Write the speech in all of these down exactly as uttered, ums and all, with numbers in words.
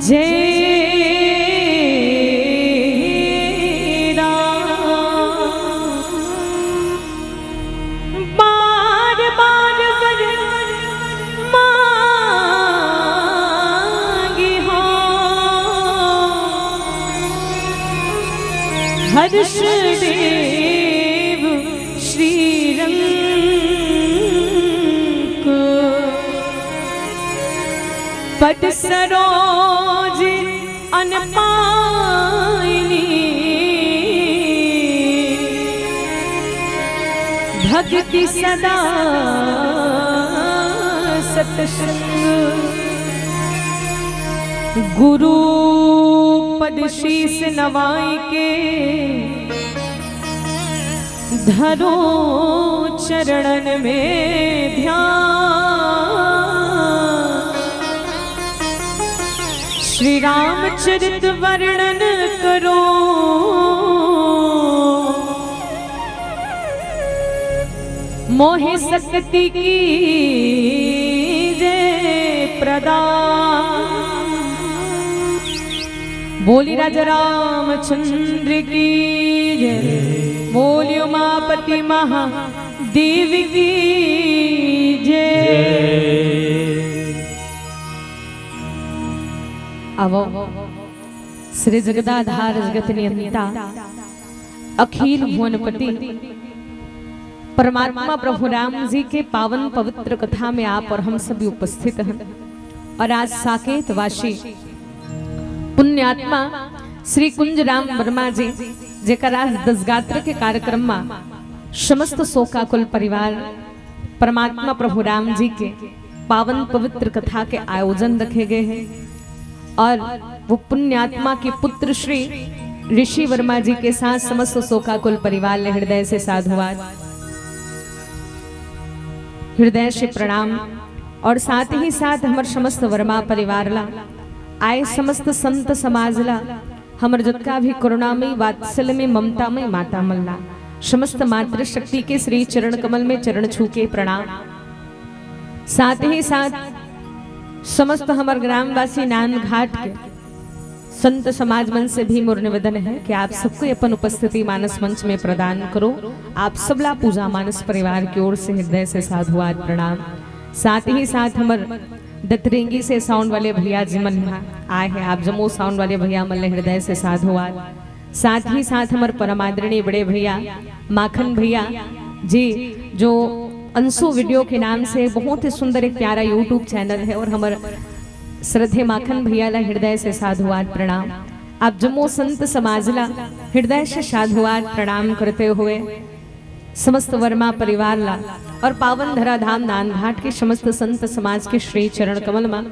जय राम। बार बार वर मांगी हो, हर्ष देव श्रीरंग को। पट सरोज अनपायनी, भक्ति सदा सतसंग। गुरु पद शीस नवाई के, धरो चरणन में ध्यान। श्री रामचरित वर्णन करो, मोहि शक्ति की जय प्रदान। बोली राजा रामचंद्र की जय, बोली उमापति महादेव की जय। आवो श्री जगदाधार जगत नियंता अखिल भुवनपति परमात्मा प्रभु राम जी के पावन पवित्र कथा में आप और हम सभी उपस्थित हैं। और आज साकेत वासी पुण्यात्मा श्री कुंज राम वर्मा जी, जेकर आज दसगात्र के कार्यक्रम में समस्त शोकाकुल परिवार परमात्मा प्रभु राम जी के पावन पवित्र कथा के आयोजन रखे गए हैं और वो पुण्यात्मा के पुत्र श्री ऋषि वर्मा जी के साथ समस्त शोकाकुल परिवार ले हृदय से साधुवाद, हृदय से प्रणाम। और साथ ही साथ हमर समस्त वर्मा परिवार ला, आए समस्त संत समाज ला, हमर जतका भी करुणामयी, वात्सल्यमयी, ममतामयी माता मन ला, समस्त मातृशक्ति के श्री चरण कमल में चरण छू के प्रणाम। साथ ही साथ समस्त हमर ग्रामवासी नांदघाट के संत समाज मन से भी मोर निवेदन है कि आप सबको अपन उपस्थिति मानस मंच में प्रदान करो। आप सबला पूजा मानस परिवार की ओर से हृदय से साधुवाद प्रणाम। साथ ही साथ हमर दतरेंगी से साउंड वाले भैया जी मन यहाँ आए हैं, आप जम्मो साउंड वाले भैया मन ले हृदय से साधुवाद। साथ ही साथ हमर परमादरणीय बड़े भैया माखन भैया जी, जो अंशु वीडियो के नाम से बहुत ही सुंदर एक प्यारा YouTube चैनल है, और हमर श्रद्धे माखन भैया ला हृदय से साधुवाद प्रणाम। आप जम्मो संत समाज ला हृदय से साधुवाद प्रणाम करते हुए समस्त वर्मा परिवार ला और पावन धराधाम नांदघाट के समस्त संत समाज के श्री चरण कमल मा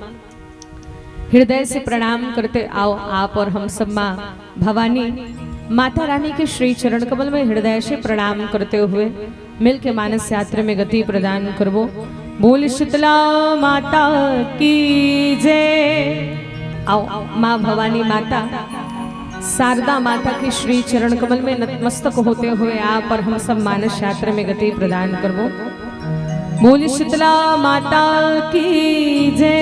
हृदय से प्रणाम करते आओ आप और हम सब माँ भवानी माता रानी के श्री चरण कमल में हृदय से प्रणाम करते हुए मिल के मानस यात्रा में गति प्रदान करबो। बोल शीतला माता की जय। आओ माँ भवानी माता, शारदा माता के श्री चरण कमल में नतमस्तक होते हुए आप और हम सब मानस यात्रा में गति प्रदान करबो। बोल शीतला माता की जय।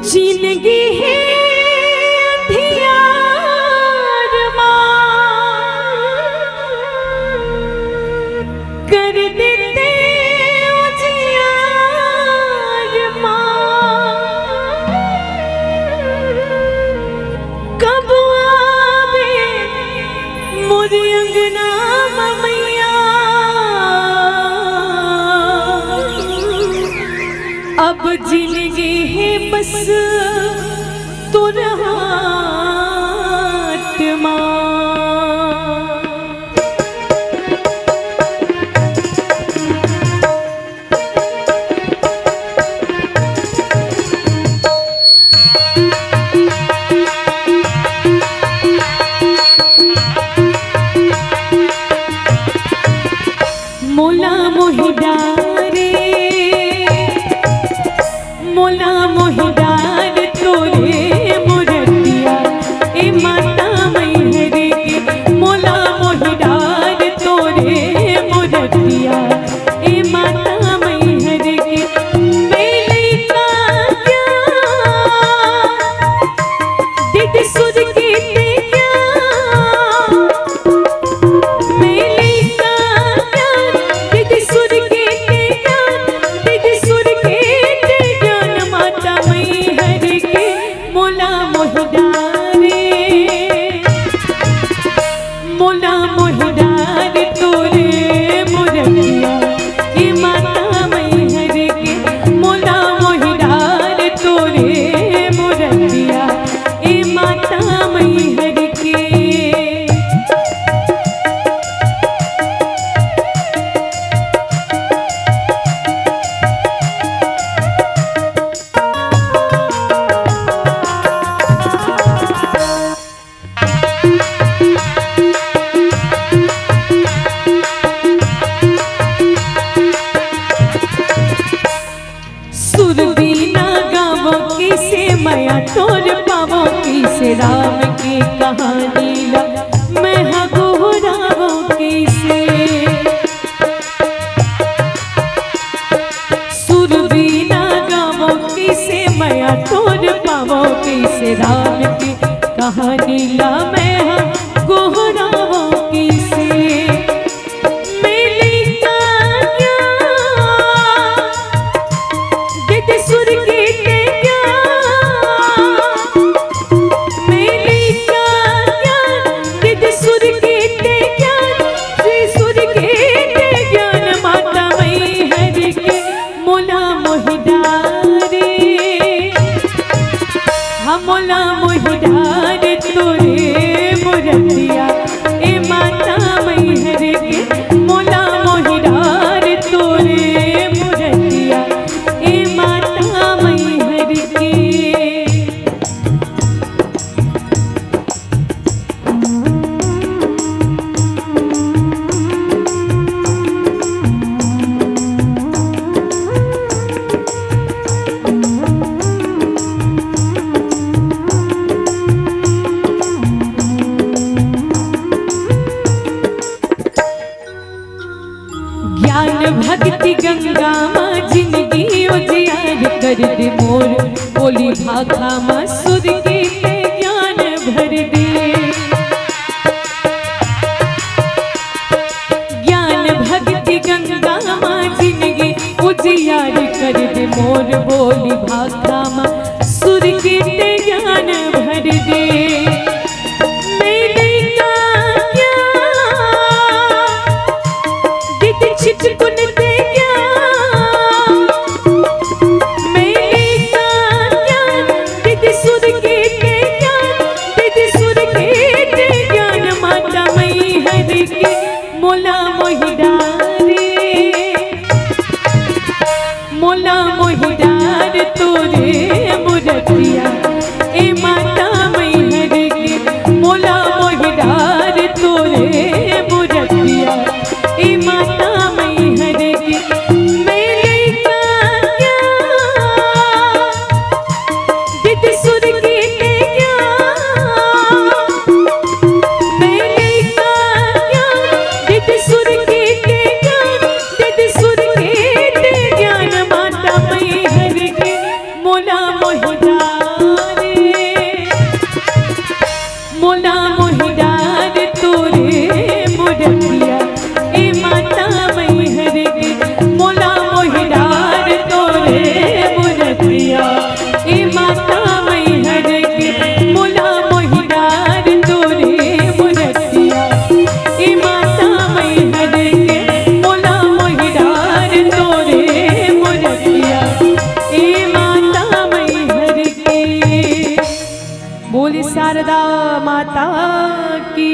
जिंदगी है अंधियार माँ, कर देते उजियार माँ। कब आवे मोर अंगना म मैया, अब जिंदगी है बस तोर हाथ मा। मोला मोहि डारे, मोला मोहि डार तोरे मोर मया तोर पावो किसे, राम के कहानी ला मैं हा गोहरावो किसे। सुर बीना गावो किसे, मया तोर पावो किसे, राम के कहानी ला मैं हा गोहरावो किसे। मेले का क्या, दित सुर के ते क्या। मेले का क्या, दित सुर के ते क्या। श्री सुर के ते ज्ञान माता मैहर के मोला मोहि डारे। हाँ मोला मोहि डार तोरे मुरतिया, ए माता मैहर के। मोला मोहि डार तोरे मुरतिया, ए माता मैहर के। ज्ञान भक्ति गंगा मा जिनगी उजियार कर दे मोर, बोली भाखा मा सुर के ते ज्ञान भर दे। ज्ञान भक्ति गंगा मा जिनगी उजियार कर दे मोर, बोली भाखा मा सुर के ते ज्ञान भर दे। मेले का क्या, दित छिटकुन ते क्या। मेले का क्या, दित सुर के ते क्या। दित सुर के ते ज्ञान माता मैहर के मोला मोहि डारे। मोला मोहि डार तोरे मुरतिया, ए माता मैहर के। मोला मोहि डार तोरे मुरतिया, ए माता मैहर के। मेले का क्या, दित सुर के ते क्या। मेले का क्या, दित सुर के ते क्या। दित सुर के ते ज्ञान माता मैहर के। मोला मोहि डारे, मोला मोहि डार तोरे मुरतिया, ए माता मैहर के। मोला मोहि डार तोरे मुरतिया, ए माता मैहर के। मोला मोहि डार तोरे मुरतिया, ए माता मैहर के। मोला मोहि डार तोरे मुरतिया, ए माता मैहर के। बोली शारदा माता की।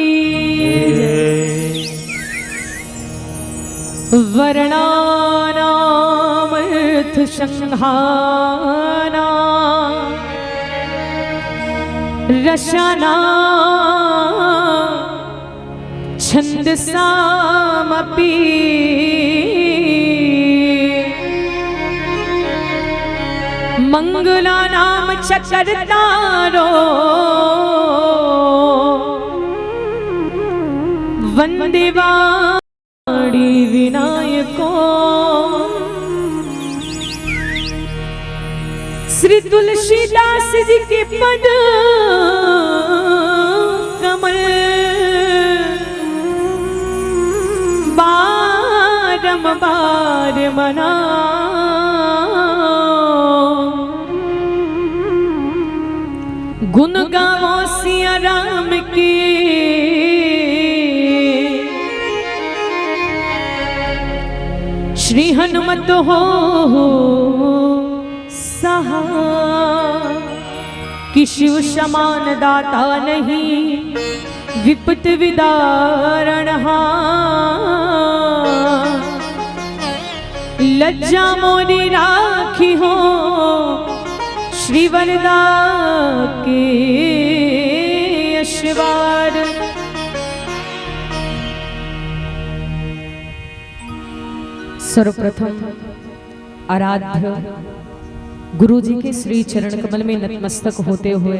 वर्णानामर्थसंहाना रसाना छन्दसामपि। मङ्गलानां च कर्तारो वन्दे वाणी विनायको। श्री तुलसीदास जी के पद कमल बारंबार मनाओ। गुण गावो सिया राम के। श्री हनुमत हो सहाय। कि शिव समान दाता नहीं, विपत विदारणहार। लज्जा मोरी राखिहो, श्री वरदा के अशवार। सर्वप्रथम आराध्य गुरु जी के श्री चरण कमल में नतमस्तक होते हुए,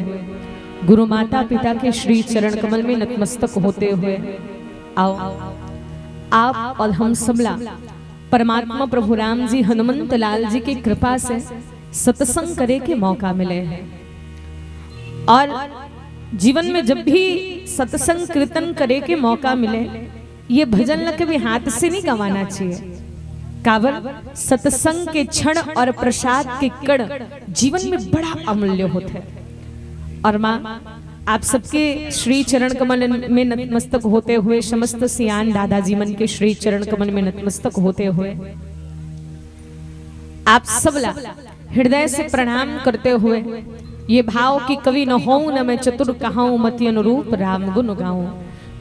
गुरु माता पिता के श्री चरण कमल में नतमस्तक होते हुए, आओ, आप और हम सबला परमात्मा प्रभु राम जी, हनुमंत लाल जी की कृपा से सत्संग करे के मौका मिले है। और जीवन में जब भी सत्संग कीर्तन करे के मौका मिले, ये भजन ला कभी हाथ से नहीं गंवाना चाहिए। काबर, सत्संग के क्षण और प्रसाद के कण जीवन में बड़ा अमूल्य होत है। और माँ, आप सबके श्री चरण कमल में नतमस्तक होते हुए, समस्त सियान दादाजी मन के श्री चरण कमल में नतमस्तक होते हुए, आप सबला हृदय से प्रणाम करते हुए ये भाव कि कवि न होऊं न मैं चतुर कहाऊं, मति अनुरूप राम गुण गाऊं।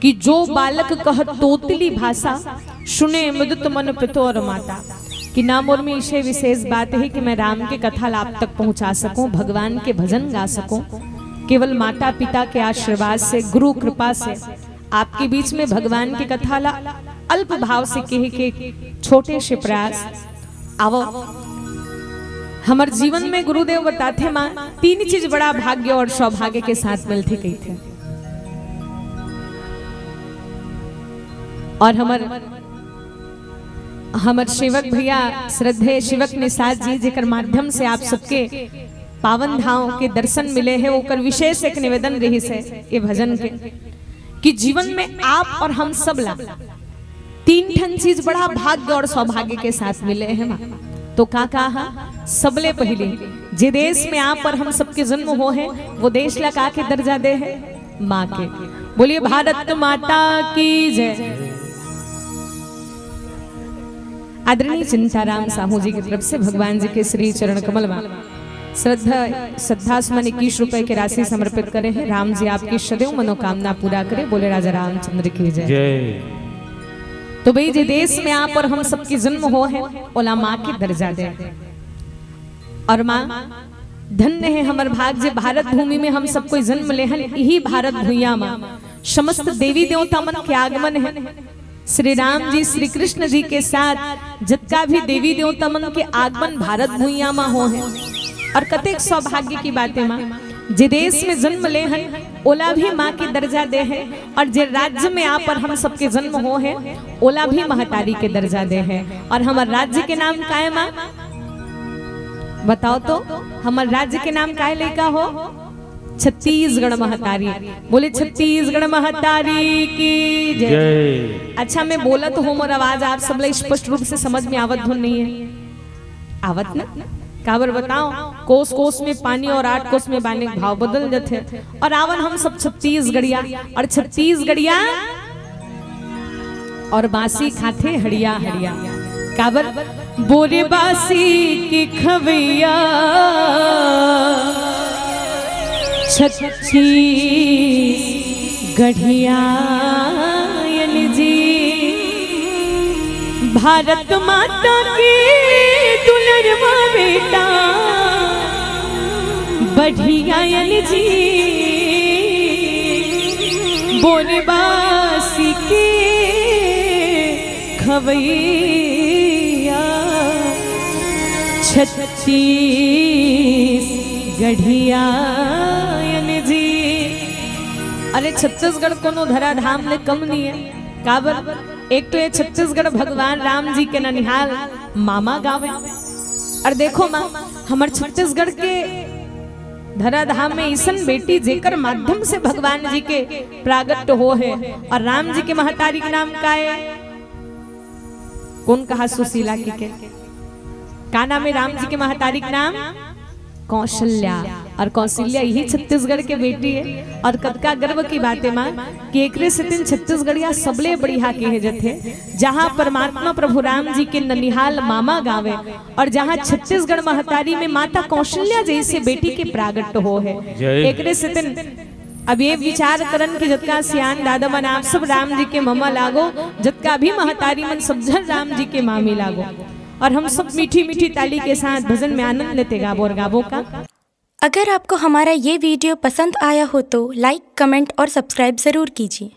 कि जो बालक कह तोतली भाषा, सुने मुदित मन पितोर माता। कि ना मोर में इसे विशेष बात है कि मैं राम के कथा ला आप तक पहुंचा सकूं, भगवान के भजन गा सकूं। केवल माता पिता के आशीर्वाद से, गुरु कृपा से आपके बीच में भगवान के कथा ला अल्प भाव से कहे के छोटे से प्रयास। आवो, हमर जीवन में गुरुदेव बताथे माँ, तीन चीज बड़ा भाग्य और सौभाग्य के साथ मिलथे कहिथे। और हमर, हमर सेवक भैया श्रद्धेय शिवक निषाद जी, जेकर माध्यम से आप सबके पावन धाम के दर्शन मिले हैं, ओकर विशेष एक निवेदन रहिस है ये भजन के, कि जीवन में आप और हम सब ला तीन ठन चीज बड़ा भाग्य और सौभाग्य के साथ मिले हैं माँ। तो का कहा? सबले पहले, जे देश में आप और हम सबके जन्म हो है, वो देश ला का के दर्जा दे है? माँ के। बोलिए भारत माता की जय। आदरणीय चिंताराम साहू जी की तरफ से भगवान जी के श्री चरण कमल में श्रद्धा, श्रद्धा सुमन इक्कीस रुपए की राशि समर्पित करे हैं। राम जी आपकी सदैव मनोकामना पूरा करे। बोले राजा रामचंद्र की जय। जय। तो भाई, जे देश में आप और हम सबके जन्म हो है, ओला माँ के दर्जा दे। और माँ, धन्य है हमर भाग, जे भारत भूमि में हम सब कोई जन्म ले हन, यही भारत भुइयां माँ समस्त देवी देवता मन के आगमन है। श्री राम जी, श्री कृष्ण जी के साथ जतका भी देवी देवता मन के आगमन भारत भुइयां मा हो है। और कतेक सौभाग्य की बात है माँ, जे देश में जन्म ले हन, ओला भी माँ के दर्जा दे है, और जे राज्य में आप और हम सबके जन्म हो है, ओला भी महतारी के दर्जा दे है। और हमर राज्य के नाम का है माँ? बताओ तो, हमर राज्य के नाम का है लइका हो? छत्तीसगढ़ महतारी। बोले छत्तीसगढ़ महतारी की जय। जय। अच्छा, मैं बोलत हो, मोर आवाज आप सब ला स्पष्ट रूप से समझ में आवत धुन नहीं है? आवत ना? काबर बताओ, कोस कोस में पानी और आठ कोस में बाने के भाव बदल जथे। और आवन हम सब छत्तीसगढ़िया, और छत्तीसगढ़िया और बासी खाथे हड़िया हड़िया। काबर? बोरे बासी के खवैया छत्तीसगढ़ियायन जी, भारत माता के दुलरवा बेटा बढ़ियायन जी, बोरे बासी के खवैया छत्तीसगढ़ियायन जी। अरे, छत्तीसगढ़ कोनो धराधाम ले कम नहीं है। काबर? एक तो ये छत्तीसगढ़ भगवान राम जी के ननिहाल मामा गाँव है। और देखो माँ, हमर छत्तीसगढ़ के धराधाम में ईसन बेटी, जेकर माध्यम से भगवान जी के प्रागट हो है, और राम जी के महतारी के नाम का है? कोन कहा सुशीला कहिके? का नाम है राम जी के महतारी के नाम? कौशल्या। और कौशल्या यही छत्तीसगढ़ के बेटी है। और कतका गर्व की बात है माँ कि एकरे सेतिन छत्तीसगढ़िया सबले बढ़िया कहे जथे, जहाँ परमात्मा प्रभु राम जी के ननिहाल मामा गाँव है और जहाँ छत्तीसगढ़ महतारी में माता कौशल्या जैसे बेटी के प्रागट हो है। जय। एकरे सेतिन अब ये विचार करन कि जतका सियान दादा मन आप सब राम जी के ममा लागो, जतका भी महतारी मन सब झन राम जी के मामी लागो। और हम सब मीठी मीठी ताली के साथ भजन में आनंद लेते गाबो और गाबो का। अगर आपको हमारा ये वीडियो पसंद आया हो तो लाइक, कमेंट और सब्सक्राइब ज़रूर कीजिए।